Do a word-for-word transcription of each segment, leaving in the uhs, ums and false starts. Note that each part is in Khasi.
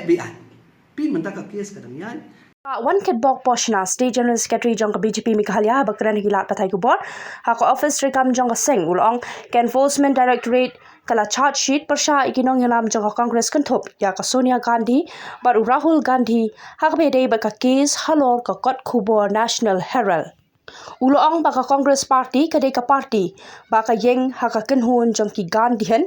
Phi ai. Phi mynta ka case ka dang ïaid. Wankhitbok Poshna, State General Secretary jong ka B J P Meghalaya, haba kren ha ki lad pathai khubor ha ka office treikam jong ka seng, u la ong ka Enforcement Directorate ka la charge sheet pyrshah ïa ki nongïalam jong ka Congress kynthup ïa ka Sonia Gandhi bad u Rahul Gandhi ha kaba ïadei bad ka case halor ka kot khubor National Herald. U la ong ba ka Congress Party ka dei ka party ba ka ïeng ha ka kynhun jong ki Gandhian,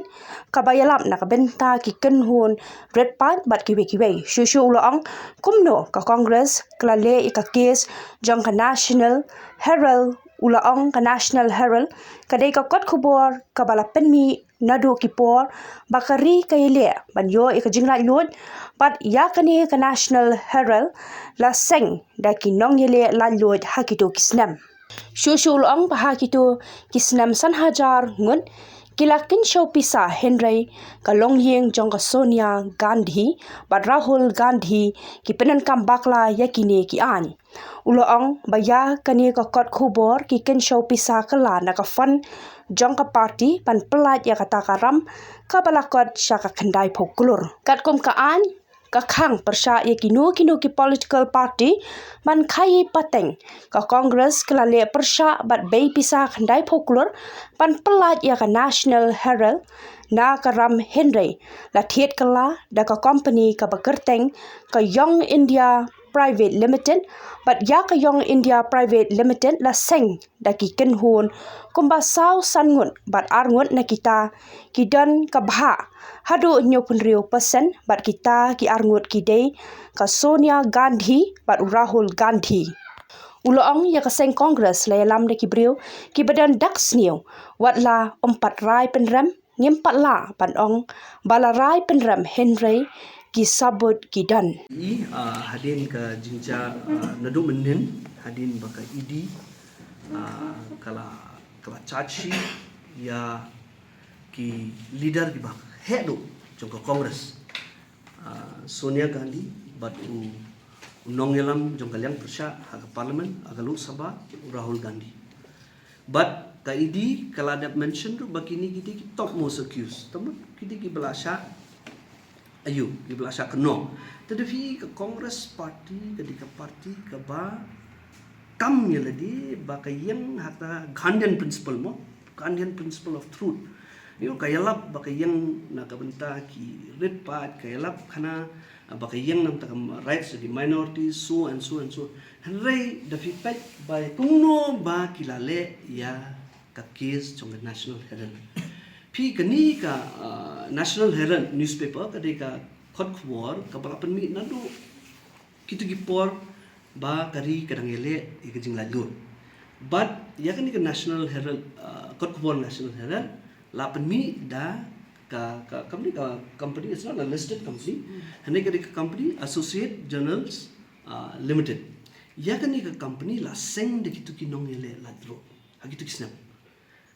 kaba ïalap na ka bynta ki kynhun rit paid bad kiwei kiwei. Shuh shuh u la ong kumno ka Congress ka la leh ïa ka case jong ka National Herald. U la ong ka National Herald ka dei ka kot khubor kaba la pynmih naduh ki por ba ka ri ka ïaleh ban ïoh ïa ka jinglaitluid, bad ïa kane ka National Herald la seng da ki nongïaleh laitluid ha kito ki snem. Shuh shuh u la ong ba ha kito ki snem san hajar ngut ki la kynshew pisa, hynrei ka longïing jong ka Sonia Gandhi bad Rahul Gandhi ki pyndonkam bakla ïa kine ki aiñ. U la ong ba ïa kane ka kot khubor ki kynshew pisa kylla na ka fund jong ka party ban pyllait ïa kata ka ram kaba la kot sha ka khyndai phew klur. Katkum ka aiñ, ka khang pyrshah ïa kino kino ki political party ban khaii pateng. Ka Congress ka la leh pyrshah bad bei pisa khyndai phew klur ban pyllait ïa ka National Herald na ka ram, hynrei la thied kylla da ka company kaba kyrteng ka Young India Private Limited, bad ïa ka Young India Private Limited la seng da ki kynhun kumba saw san ngut, bad ar ngut na kita ki don ka bhah haduh hynñiew phew hynriew percent, bad kita ki ar ngut ki dei ka Sonia Gandhi bad u Rahul Gandhi. U la ong ïa ka seng Congress la ïalam da ki briew kiba don dak sniew, wat la ym pat rai pynrem, ngim pat lah ban ong ba la rai pynrem, hynrei ki sabut ki don. I, ah, hadien ka jingjia, ah, naduh mynhynnin, hadien ba ka E D, ah, ka la, ka la charge sheet ïa ki leader kiba heh duh jong ka Congress, ah, Sonia Gandhi bad u, u nongïalam jong ka liang pyrshah ha ka Parliament, ha ka Lok Sabha, u Rahul Gandhi. Bad ka E D ka la dep mention ruh ba kine ki dei ki topmost accused. Te mut ki dei kiba la shah, aïu, kiba la shah kynnoh. Te da phi, ka Congress Party ka dei ka party kaba kam ïa lade ba ka ïeng ha ka Gandhian principle mo, Gandhian principle of truth. Ïa, ka ïalap ba ka ïeng na ka bynta ki rit paid, ka ïalap khana, ah, ba ka ïeng na ka bynta ka rights of the minorities, so and so and so. Hynrei da phi peit ba kumno ba ki la leh ïa ka case jong ka National Herald. Phi, kane ka, ah, National Herald newspaper ka dei ka kot khubor kaba la pynmih naduh kito ki por ba ka ri ka dang ïaleh ïa ka jinglaitluid. Bad ïa kane ka National Herald, ah, kot khubor National Herald la pynmih da ka, ka company, ka company, it's not a listed company. Hynrei ka dei ka company Associate Journals, ah, Limited. Ïa kane ka company la seng da kito ki nongïaleh laitluid ha kito ki snem.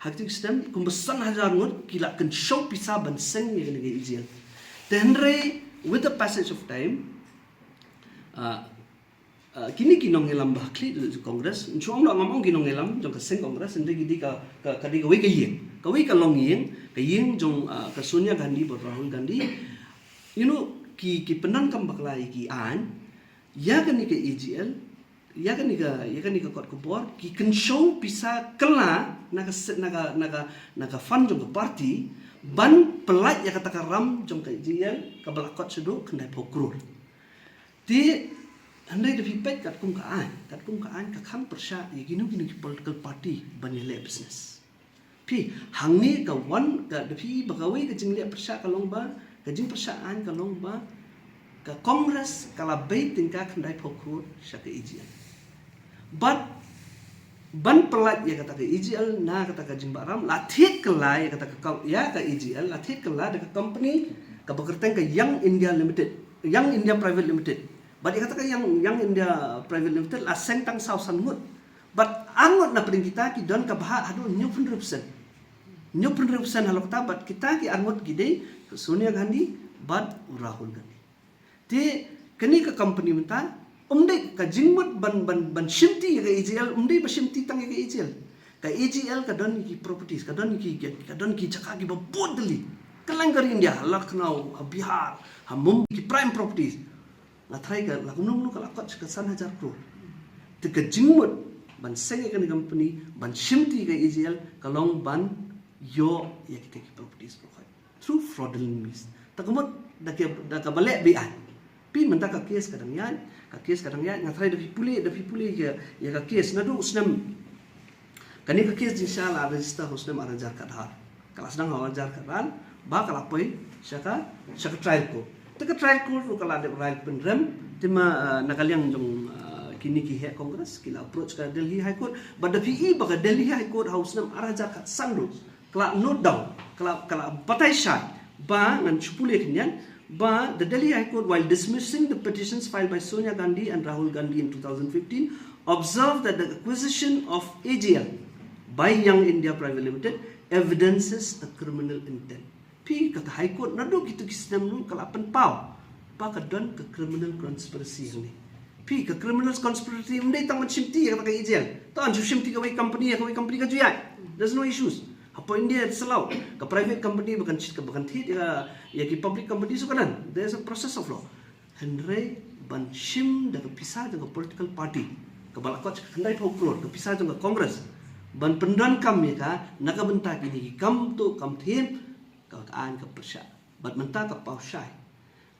Ha kito ki snem kumba san hajar ngut ki la kynshew pisa ban seng ïa kane ka A G L. Te hynrei with the passage of time, ah, ah, kine ki nongïalam ba khlieh jong Congress, ngi shu ong noh, ngam ong ki nongïalam jong ka seng Congress, hynrei ki dei ka, ka, ka dei kawei ka ïing, kawei ka longïing, ka ïing jong, ah, ka Sonia Gandhi bad Rahul Gandhi. You know, ki, ki pyndonkam bakla ïa ki aiñ, ïa kane ka A G L, ïa kane ka, ïa kane ka kot khubor ki kynshew pisa kylla na ka se-, na ka, na ka, na ka fund jong ka party ban pyllait ïa kata ka ram jong ka A G L kaba la kot shaduh khyndai phew klur. Te hynrei da phi peit katkum ka aiñ, katkum ka aiñ ka khang pyrshah ïa kino kino ki political party ban ïaleh business. Phi, hangne ka wan ka, da phi, ba kawei ka jingleh pyrshah ka long ba, ka jingpyrshah aiñ ka long ba ka Congress ka la bei tyngka khyndai phew klur sha ka A G L. Bad ban pyllait ïa kata ka A G L na kata ka jingbahram, la thied kylla ïa kata ka kam-, ïa ka A G L, la thied kylla da ka company kaba kyrteng ka Young India Limited, Young India Private Limited. Bad ïa kata ka Young, Young India Private Limited la seng tang saw san ngut. Bad ar ngut na pdeng kita ki don ka bhah haduh hynñiew phew hynriew percent. Hynñiew phew hynriew percent halor kata, bad kita ki ar ngut ki dei ka Sonia Gandhi bad u Rahul Gandhi. Te kane ka company mynta, ym dei ka jingmut ban, ban, ban shimti ïa ka A G L, ym dei ba shimti tang ïa ka A G L. Ka A G L ka don ki properties, ka don ki, ka don ki jaka kiba bun tylli. Kylleng ka ri India, ha Lucknow, ha Bihar, ha Mumbai, ki prime properties. Nga tharai ka la kumno kumno ka la kot sha ka san hajar klur. Te ka jingmut ban seng ïa kane ka company, ban shimti ïa ka A G L, ka long ban ïoh ïa kita ki properties baroh khoit through fraudulent means. Te ka mut da ka, da kaba leh beiñ. Phi mynta ka case ka dang ïaid, ka case ka dang ïaid, nga tharai da phi pule, da phi pule ïa, ïa ka case naduh u snem. Kane ka case jingshisha la register ha u snem ar hajar khatar. Ka la sdang ha u ar hajar khatar, ba ka la poi sha ka, sha ka trial court. Te ka trial court ruh ka la dep rai pynrem, te ma, ah, na ka liang jong, ah, kine ki heh Congress, ki la approach ka Delhi High Court, bad da phi i ba ka Delhi High Court ha u snem ar hajar khatsan ruh ka la note down, ka la, ka la batai shai, ba ngan shu pule khyndiat, ba the Delhi High Court, while dismissing the petitions filed by Sonia Gandhi and Rahul Gandhi in two thousand fifteen, observed that the acquisition of A G L by Young India Private Limited evidences a criminal intent. Phi, kata High Court naduh kito ki snem ruh ka la pynpaw ba ka don ka criminal conspiracy hangne. Phi, ka criminal conspiracy ym dei tang ban shimti ïa kata ka A G L. Tang shu shimti kawei company, kawei company ka ju ïaid. There's no issues. Hapoh India it's allowed. Ka private company ba kan shit, ba kan thied ïa, ïa ki public company ruh ka don. There's a process of law. Hynrei ban shim da ka pisa jong ka political party kaba la kot khyndai phew klur, ka pisa jong ka Congress, ban pyndonkam ïa ka na ka bynta kine ki kam tuh kam thiem, ka, ka aiñ ka pyrshah. Bad mynta ka paw shai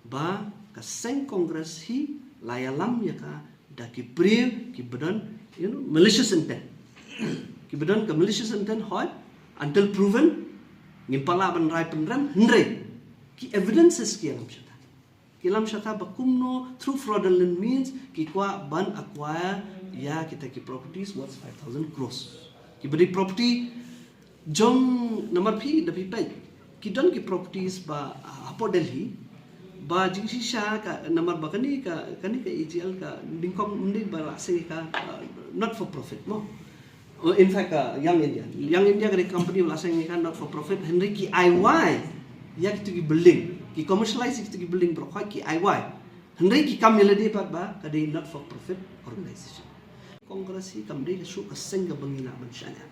ba ka seng Congress hi la ïalam ïa ka da ki briew kiba don, you know, malicious intent. Kiba don ka malicious intent, hooid, until proven, ngim pat lah ban rai pynrem, hynrei ki evidences ki ïalam shata. Ki ïalam shata ba kumno through fraudulent means ki kwah ban acquire ïa kita ki properties worth five thousand crores. Kiba dei property jong, namar phi, da phi peit, ki don ki properties ba, ah, hapoh Delhi, ba jingshisha ka, namar ba kane ka, kane ka A G L ka nyngkong ym dei ba la seng ïa ka, ah, not for profit mo. Oh, in fact, uh, Young India. Young India ka dei company ba la seng ïa ka not for profit, hynrei ki ai wai ïa kito ki building, ki commercialize ïa kito ki building baroh khoit, ki ai wai. Hynrei ki kam ïalade pat ba ka dei not for profit organization. Congress hi kam dei ka shu ka seng kaba ngi lah ban shaniah.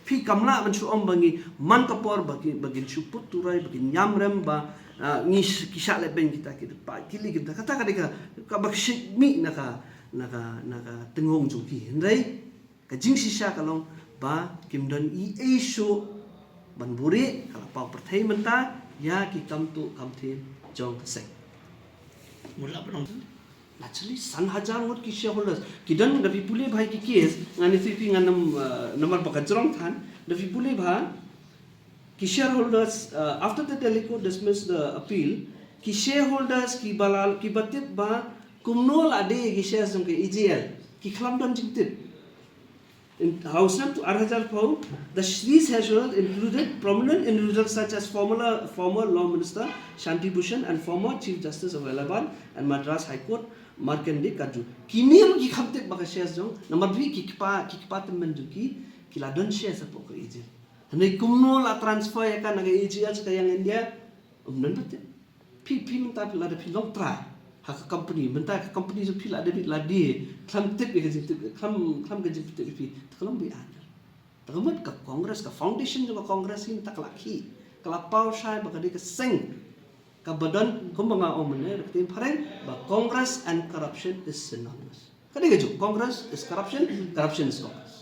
Phi, kam lah ban shu ong ba ngi man ka por ba ki, ba kin shu put turai, ba kin ïam rem, ba, ah, ngi sh-, ki shah leh beiñ kita ki, pa ki lei kita. Kata ka dei ka, kaba shit mih na ka, na ka, na ka tynghong jong ki. Hynrei ka jingshisha ka long ba kim don ei ei shuh ban buhrieh, ka la paw pyrthei mynta ïa ki kam tuh kam thiem jong ka seng. Mula ba long actually san hajar ngut ki shareholders ki don. Da phi pule bha ïa ki case, ngan ïathuh ïa phi, ngan ym, uh, namar ba ka jrong than, da phi pule bha ki shareholders, uh, after the Delhi court dismissed the appeal, ki shareholders kiba la, kiba tip ba kumno la die ki shares jong ka A G L, ki khlem don jingtip. In, ha u snem tu ar hajar phew, the, these shareholders included prominent individuals such as former, former Law Minister Shanti Bhushan and former Chief Justice of Allahabad and Madras High Court Markandeya Katju. Kine ruh ki khlem tip ba ka shares jong, namar ba ki kpa, ki kpa tymmen jong ki, ki la don shares hapoh ka A G L. Hynrei kumno la transfer ïa ka na ka A G L sha ka Young India, ym don ba tip. Phi, phi mynta phi lada phi long trai ha ka company, mynta ka company jong phi lada bit la die, khlem tip ïa ka jingtip, khlem, khlem ka jingtip ïa phi, te ka long beiñ. Te ka mut ka Congress, ka foundation jong ka Congress hi mynta ka la khih, ka la paw shai ba ka dei ka seng kaba don, kumba nga ong mynne da ka ktien phareng ba Congress and corruption is synonymous. Ka dei kajuh, Congress is corruption, corruption is Congress.